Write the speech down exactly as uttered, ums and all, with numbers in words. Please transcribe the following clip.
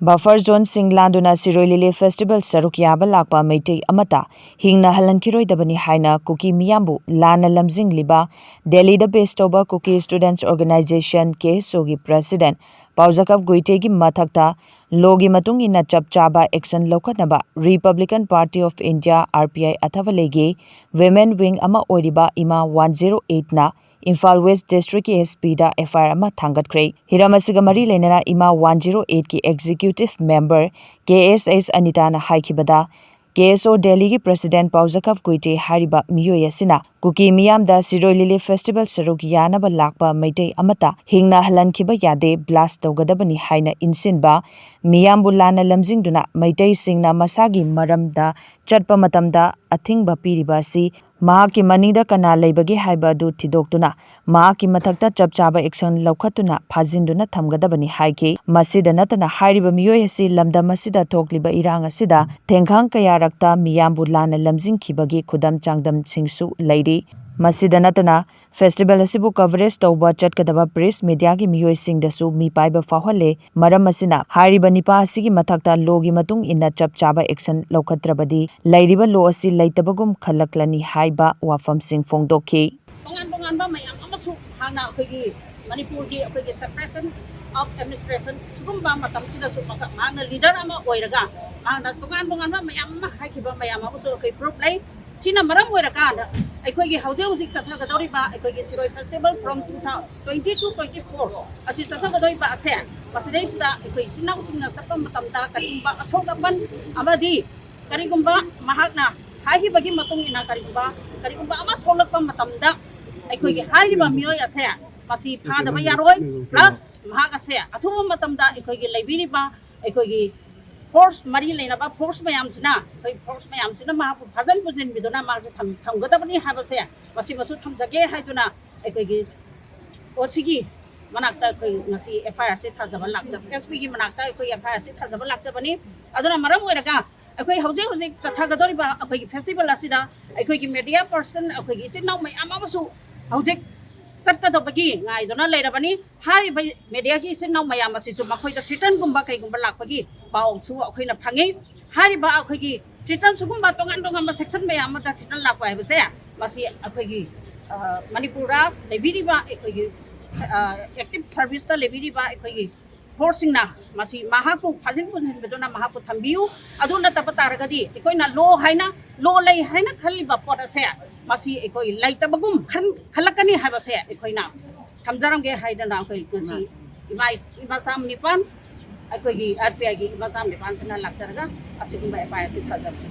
Buffer zoneꯁꯤꯡ ꯂꯥꯟꯗꯨꯅ ꯁꯤꯔꯣꯏ ꯂꯤꯂꯤ festival ꯁꯔꯨꯛ ꯌꯥꯕ ꯂꯥꯛꯄ ꯃꯩꯇꯩ ꯑꯃꯠꯇ ꯍꯤꯡꯅ ꯍꯜꯍꯟꯈꯤꯔꯣꯏꯗꯕꯅꯤ ꯍꯥꯏꯅ ꯀꯨꯀꯤ ꯃꯤꯌꯥꯝꯕꯨ ꯂꯥꯟꯅ ꯂꯝꯖꯤꯡꯂꯤꯕ ꯗꯦꯜꯂꯤꯗ base ꯇꯧꯕ Kuki Students Organisation, KSOꯒꯤ president ꯄꯥꯎꯖꯈꯞ ꯒꯨꯏꯇꯦꯒꯤ ꯃꯊꯛꯇ lawꯒꯤ ꯃꯇꯨꯡ ꯏꯟꯅ ꯆꯞ ꯆꯥꯕ action ꯂꯧꯈꯠꯅꯕ Republican Party of India, RPI ꯑꯊꯕ ꯂꯩꯒꯤ women wing ꯑꯃ ꯑꯣꯏꯔꯤꯕ ꯏꯃꯥ one zero eight ꯅ ꯏꯝꯐꯥꯜ West Districtꯀꯤ SPꯗ FIR ꯑꯃ ꯊꯥꯡꯒꯠꯈ꯭ꯔꯦ꯫ ꯍꯤꯔꯝ ꯑꯁꯤꯒ ꯃꯔꯤ ꯂꯩꯅꯅ ꯏꯃꯥ one zero eightꯀꯤ executive member KSS ꯑꯅꯤꯇꯥꯅ ꯍꯥꯏꯈꯤꯕꯗ, KSO ꯗꯦꯜꯂꯤꯒꯤ president ꯄꯥꯎꯖꯈꯞ ꯒꯨꯏꯇꯦ ꯍꯥꯏꯔꯤꯕ ꯃꯤꯑꯣꯏ ꯑꯁꯤꯅ ꯀꯨꯀꯤ ꯃꯤꯌꯥꯝꯗ ꯁꯤꯔꯣꯏ ꯂꯤꯂꯤ festival ꯁꯔꯨꯛ ꯌꯥꯅꯕ ꯂꯥꯛꯄ ꯃꯩꯇꯩ ꯑꯃꯠꯇ ꯍꯤꯡꯅ ꯍꯜꯍꯟꯈꯤꯕ ꯌꯥꯗꯦ, blast ꯇꯧꯒꯗꯕꯅꯤ ꯍꯥꯏꯅ ꯏꯟꯁꯤꯟꯕ, ꯃꯤꯌꯥꯝꯕꯨ ꯂꯥꯟꯅ ꯂꯝꯖꯤꯡꯗꯨꯅ ꯃꯩꯇꯩꯁꯤꯡꯅ ꯃꯁꯥꯒꯤ ꯃꯔꯝꯗ ꯆꯠꯄ ꯃꯇꯝꯗ ꯑꯊꯤꯡꯕ ꯄꯤꯔꯤꯕ ꯑꯁꯤ ꯃꯍꯥꯛꯀꯤ ꯃꯅꯤꯡꯗ ꯀꯅꯥ ꯂꯩꯕꯒꯦ ꯍꯥꯏꯕ ꯑꯗꯨ ꯊꯤꯗꯣꯛꯇꯨꯅ ꯃꯍꯥꯛꯀꯤ ꯃꯊꯛꯇ ꯆꯞ ꯆꯥꯕ action ꯂꯧꯈꯠꯇꯨꯅ ꯐꯥꯖꯤꯟꯗꯨꯅ ꯊꯝꯒꯗꯕꯅꯤ ꯍꯥꯏꯈꯤ꯫ ꯃꯁꯤꯗ ꯅꯠꯇꯅ ꯍꯥꯏꯔꯤꯕ ꯃꯤꯑꯣꯏ ꯑꯁꯤ ꯂꯝꯗꯝ ꯑꯁꯤꯗ ꯊꯣꯛꯂꯤꯕ ꯏꯔꯥꯡ ꯑꯁꯤꯗ ꯊꯦꯡꯈꯥꯡ ꯀꯌꯥꯔꯛꯇ ꯃꯤꯌꯥꯝꯕꯨ ꯂꯥꯟꯅ ꯂꯝꯖꯤꯡꯈꯤꯕꯒꯤ ꯈꯨꯗꯝ ꯆꯥꯡꯗꯝꯁꯤꯡꯁꯨ ꯂꯩꯔꯤ꯫ ꯃꯁꯤꯗ ꯅꯠꯇꯅ festival ꯑꯁꯤꯕꯨ coverage ꯇꯧꯕ ꯆꯠꯀꯗꯕ press mediaꯒꯤ ꯃꯤꯑꯣꯏꯁꯤꯡꯗꯁꯨ ꯃꯤꯄꯥꯏꯕ ꯐꯥꯎꯍꯜꯂꯦ꯫ ꯃꯔꯝ ꯑꯁꯤꯅ ꯍꯥꯏꯔꯤꯕ ꯅꯤꯄꯥ ꯑꯁꯤꯒꯤ ꯃꯊꯛꯇ lawꯒꯤ ꯃꯇꯨꯡ ꯏꯟꯅ ꯆꯞ ꯆꯥꯕ action ꯂꯧꯈꯠꯇ꯭ꯔꯕꯗꯤ ꯂꯩꯔꯤꯕ law ꯑꯁꯤ ꯂꯩꯇꯕꯒꯨꯝ ꯈꯜꯂꯛꯂꯅꯤ ꯍꯥꯏꯕ ꯋꯥꯐꯝꯁꯤꯡ ꯐꯣꯡꯗꯣꯛꯈꯤ꯫ ꯇꯣꯉꯥꯟ ꯇꯣꯉꯥꯟꯕ ꯃꯌꯥꯝ ꯑꯃꯁꯨ ꯃꯍꯥꯛꯅ ꯑꯩꯈꯣꯏꯒꯤ ꯃꯅꯤꯄꯨꯔꯒꯤ ꯑꯩꯈꯣꯏꯒꯤ separation of administration ꯁꯤꯒꯨꯝꯕ ꯃꯇꯝꯁꯤꯗꯁꯨ ꯃꯍꯥꯛ-, ꯃꯍꯥꯛꯅ leader ꯑꯃ ꯑꯣꯏꯔꯒ ꯃꯍꯥꯛꯅ ꯇꯣꯉꯥꯟ ꯇꯣꯉꯥꯟꯕ ꯃꯌꯥꯝ ꯑꯃ ꯍꯥꯏꯈꯤꯕ ꯃꯌꯥꯝ ꯑꯃꯁꯨ ꯑꯩꯈꯣꯏ proof ꯂꯩ꯫ ꯁꯤꯅ ꯃꯔꯝ ꯑꯣꯏꯔꯀꯥꯟꯗ ꯑꯩꯈꯣꯏꯒꯤ ꯍꯧꯖꯤꯛ ꯍꯧꯖꯤꯛ ꯆꯠꯊꯒꯗꯧꯔꯤꯕ ꯑꯩꯈꯣꯏꯒꯤ ꯁꯤꯔꯣꯏ festival from two thousand twenty-two twenty-four ꯑꯁꯤ ꯆꯠꯊꯒꯗꯧꯔꯤꯕ ꯑꯁꯦ, ꯃꯁꯤꯗꯩꯁꯤꯗ ꯑꯩꯈꯣꯏ ꯏꯆꯤꯟ ꯏꯅꯥꯎꯁꯤꯡꯅ ꯆꯠꯄ ꯃꯇꯝꯗ ꯀꯔꯤꯒꯨꯝꯕ ꯑꯁꯣꯛ ꯑꯄꯟ ꯑꯃꯗꯤ ꯀꯔꯤꯒꯨꯝꯕ ꯃꯍꯥꯛꯅ ꯍꯥꯏꯈꯤꯕꯒꯤ ꯃꯇꯨꯡ ꯏꯟꯅ ꯀꯔꯤꯒꯨꯝꯕ, ꯀꯔꯤꯒꯨꯝꯕ ꯑꯃ ꯁꯣꯛꯂꯛꯄ ꯃꯇꯝꯗ ꯑꯩꯈꯣꯏꯒꯤ ꯍꯥꯏꯔꯤꯕ ꯃꯤꯑꯣꯏ ꯑꯁꯦ ꯃꯁꯤ ꯐꯥꯗꯕ ꯌꯥꯔꯣꯏ꯫ Plus ꯃꯍꯥꯛ ꯑꯁꯦ ꯑꯊꯨꯕ ꯃꯇꯝꯗ ꯑꯩꯈꯣꯏꯒꯤ ꯂꯩꯕꯤꯔꯤꯕ ꯑꯩꯈꯣꯏꯒꯤ force, ꯃꯔꯤ ꯂꯩꯅꯕ force ꯃꯌꯥꯝꯁꯤꯅ, ꯑꯩꯈꯣꯏ force ꯃꯌꯥꯝꯁꯤꯅ ꯃꯍꯥꯛꯄꯨ ꯐꯥꯖꯤꯟ ꯄꯨꯁꯤꯟꯕꯤꯗꯨꯅ ꯃꯍꯥꯛꯁꯦ ꯊꯝ-, ꯊꯝꯒꯗꯕꯅꯤ ꯍꯥꯏꯕꯁꯦ ꯃꯁꯤꯃꯁꯨ ꯊꯝꯖꯒꯦ ꯍꯥꯏꯗꯨꯅ ꯑꯩꯈꯣꯏꯒꯤ OCꯒꯤ ꯃꯅꯥꯛꯇ ꯑꯩꯈꯣꯏ ꯉꯁꯤ FIRꯁꯦ ꯊꯥꯖꯕ ꯂꯥꯛꯆ-, SPꯒꯤ ꯃꯅꯥꯛꯇ ꯑꯩꯈꯣꯏ FIRꯁꯦ ꯊꯥꯖꯕ ꯂꯥꯛꯆꯕꯅꯤ꯫ ꯑꯗꯨꯅ ꯃꯔꯝ ꯑꯣꯏꯔꯒ ꯑꯩꯈꯣꯏ ꯍꯧꯖꯤꯛ ꯍꯧꯖꯤꯛ ꯆꯠꯊꯒꯗꯧꯔꯤꯕ ꯑꯩꯈꯣꯏꯒꯤ festival ꯑꯁꯤꯗ ꯑꯩꯈꯣꯏꯒꯤ media person, ꯑꯩꯈꯣꯏꯒꯤ ꯏꯆꯤꯟ ꯏꯅꯥꯎ ꯃꯌꯥꯝ ꯑꯃꯁꯨ ꯍꯧꯖꯤꯛ ꯆꯠꯀꯗꯕꯒꯤ ꯉꯥꯏꯗꯨꯅ ꯂꯩꯔꯕꯅꯤ꯫ ꯍꯥꯏꯔꯤꯕ ꯃꯦꯗꯤꯌꯥꯒꯤ ꯏꯆꯤꯟ ꯏꯅꯥꯎ ꯃꯌꯥꯝ ꯑꯁꯤꯁꯨ ꯃꯈꯣꯏꯗ ꯊ꯭ꯔꯤꯇꯟꯒꯨꯝꯕ ꯀꯩꯒꯨꯝꯕ ꯂꯥꯛꯄꯒꯤ ꯄꯥꯎꯁꯨ ꯑꯩꯈꯣꯏꯅ ꯐꯪꯉꯤ꯫ ꯍꯥꯏꯔꯤꯕ ꯑꯩꯈꯣꯏꯒꯤ ꯊ꯭ꯔꯤꯇꯟ ꯁꯤꯒꯨꯝꯕ ꯇꯣꯉꯥꯟ ꯇꯣꯉꯥꯟꯕ ꯁꯦꯛꯁꯟ ꯃꯌꯥꯝ ꯑꯃꯗ ꯊ꯭ꯔꯤꯇꯟ ꯂꯥꯛꯄ ꯍꯥꯏꯕꯁꯦ, ꯃꯁꯤ ꯑꯩꯈꯣꯏꯒꯤ, ꯑ, ꯃꯅꯤꯄꯨꯔꯗ ꯂꯩꯕꯤꯔꯤꯕ ꯑꯩꯈꯣꯏꯒꯤ, ꯑ, ꯑꯦꯛꯇꯤꯚ ꯁꯔꯚꯤꯁꯇ ꯂꯩꯕꯤꯔꯤꯕ ꯑꯩꯈꯣꯏꯒꯤ ꯐꯣꯔꯁꯁꯤꯡꯅ ꯃꯁꯤ ꯃꯍꯥꯛꯄꯨ ꯐꯥꯖꯤꯟ ꯄꯨꯟꯁꯤꯟꯕꯗꯨꯅ ꯃꯍꯥꯛꯄꯨ ꯊꯝꯕꯤꯌꯨ꯫ ꯑꯗꯨ ꯅꯠꯇꯕ ꯇꯥꯔꯒꯗꯤ ꯑꯩꯈꯣꯏꯅ ꯂꯣ ꯍꯥꯏꯅ, ꯂꯣ ꯂꯩ ꯍꯥꯏꯅ ꯈꯜꯂꯤꯕ ꯄꯣꯠ ꯑꯁꯦ ꯃꯁꯤ ꯑꯩꯈꯣꯏ ꯂꯩꯇꯕꯒꯨꯝ ꯈꯟ-, ꯈꯜꯂꯛꯀꯅꯤ ꯍꯥꯏꯕꯁꯦ ꯑꯩꯈꯣꯏꯅ ꯊꯝꯖꯔꯝꯒꯦ ꯍꯥꯏꯗꯅ ꯑꯩꯈꯣꯏ ꯉꯁꯤ ꯏꯃꯥ, ꯏꯃꯥ ꯆꯥꯝ ꯅꯤꯄꯥꯟ, ꯑꯩꯈꯣꯏꯒꯤ ꯑꯥꯔ ꯄꯤ ꯑꯥꯏꯒꯤ ꯏꯃꯥ ꯆꯥꯝ ꯅꯤꯄꯥꯟꯁꯤꯅ ꯂꯥꯛꯆꯔꯒ ꯑꯁꯤꯒꯨꯝꯕ ꯑꯦꯐ ꯑꯥꯏ ꯑꯥꯔ ꯑꯁꯤ ꯊꯥꯖꯕꯅꯤ꯫